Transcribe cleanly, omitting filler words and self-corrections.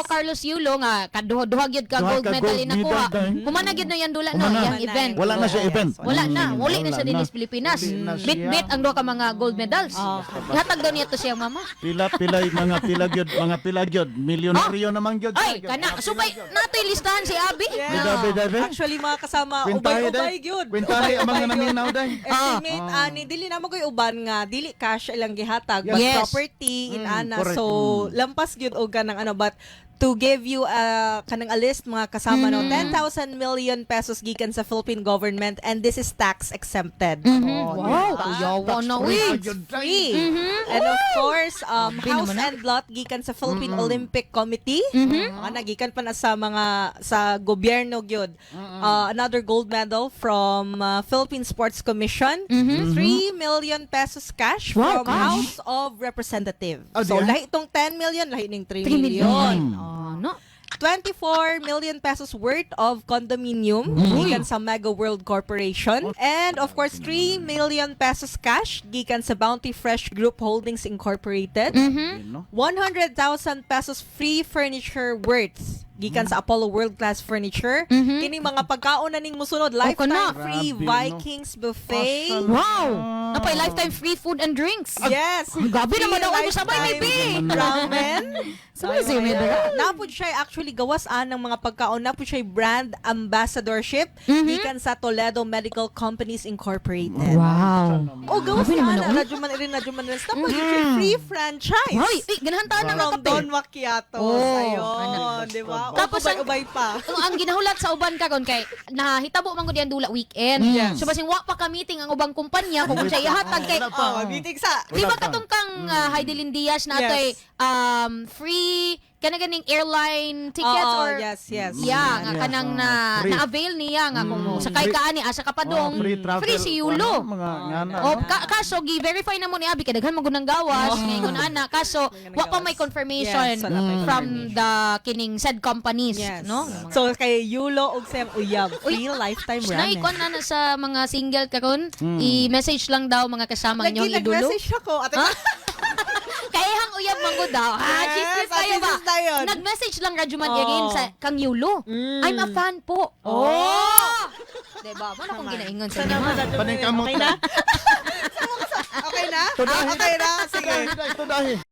Carlos Yulo nga kaduha duha gyud ka Duha gold ka medal gold inakuha. medal dahil. Human na gyud na yan dula no, Human na. yang event. Wala na siya event. Wala na, wala na Wala siya dinhi sa Pilipinas. Wala na siya. Bit-bit ang duha ka mga gold medals. Ihatag daw niya to siyang mama. Pila pila mga pila gyud, mga pila gyud, milyonaryo naman gyud. Ay, kana. Supay natoy listahan si Abi. Yeah. Bida, bida, bida. Actually, mga kasama, Kwentahe ubay-ubay day. gyud. Kwentahe ang mga Ubay-ubay gyud. naminaw day. Estimate ani dili na mo koy uban nga dili cash ilang gihatag but property in ana, so lampas gyud og kanang ano, but to give you a kanang a list, mga kasama, no, 10,000 million pesos gikan sa Philippine government and this is tax exempted. Oh, Wow, diba? kuyawa na Free uy. pa gyud, day. Free. And of course, Grabe house naman, ah. and lot gikan sa Philippine Olympic Committee. Gikan pa na sa mga sa gobyerno gyud. Another gold medal from Philippine Sports Commission. 3 million pesos cash Wow, from cash. House of Representative. Oh, So di ah. lahi tong 10 million, lahi ning 3 3 million. million. Oh, no. 24 million pesos worth of condominium gikan sa Mega World Corporation and of course 3 million pesos cash gikan sa Bounty Fresh Group Holdings Incorporated. No? 100,000 pesos free furniture worth gikan sa Apollo World Class Furniture. Kini mga pagkaon na ning musunod, lifetime kana. free Grabe, no? Vikings buffet. Awesome. Wow! Napay lifetime free food and drinks. Yes. Grabe Free naman ako, sabay may lifetime bi. ramen. Sabay siya may dara. Napod siya actually gawas ang mga pagkaon. Napod siya brand ambassadorship gikan sa Toledo Medical Companies Incorporated. Wow. O gawas Grabe naman na ako. radyo man irin radyo man irin. Napod siya free franchise. Hoy, uy, ganahan ta na nga From kape. Don Macchiato. Oh, Ayun, di ba? Tapos Tapos ubay-ubay pa. Ang ginahulat sa uban karon kay nahitabo man gud ang dula weekend. Yes. So basin wa pa ka meeting ang ubang kumpanya kung siya ihatag kay Wala pa. Oh, meeting sa. Di ba Wala pa. katong kang Heidelin Diaz na atoy free kana ganing airline tickets Oo, or yes. Yeah, nga Yes, kanang oh, na free. na-avail niya nga kung sakay ka ani asa ka padong Oh, free travel. free si Yulo. Ano, mga ngana. O kaso gi-verify na mo ni Abi kay daghan man gud ng gawas ngayon ana, kaso wa pa may confirmation Yes, wala pa may from the kining said companies, Yes. no? So kay Yulo og sayang uyab, free lifetime Na ramen. ikuan na na sa mga single karon, i-message lang daw mga kasama Lagi inyong idulo. nag-message ako. Ate, Kayhang uyab man gud daw. Ah, Yes, chismis kayo ba? chismis na yun. Nag-message lang Rajuman Oh. Irin sa kang Yulo. I'm a fan po. Oh! Diba? Mo na akong ginaingon sa Sana inyo. naman, Radyo Paningkamot Okay na? Okay na? Tudahin. Okay na? Sige. Ito dahil.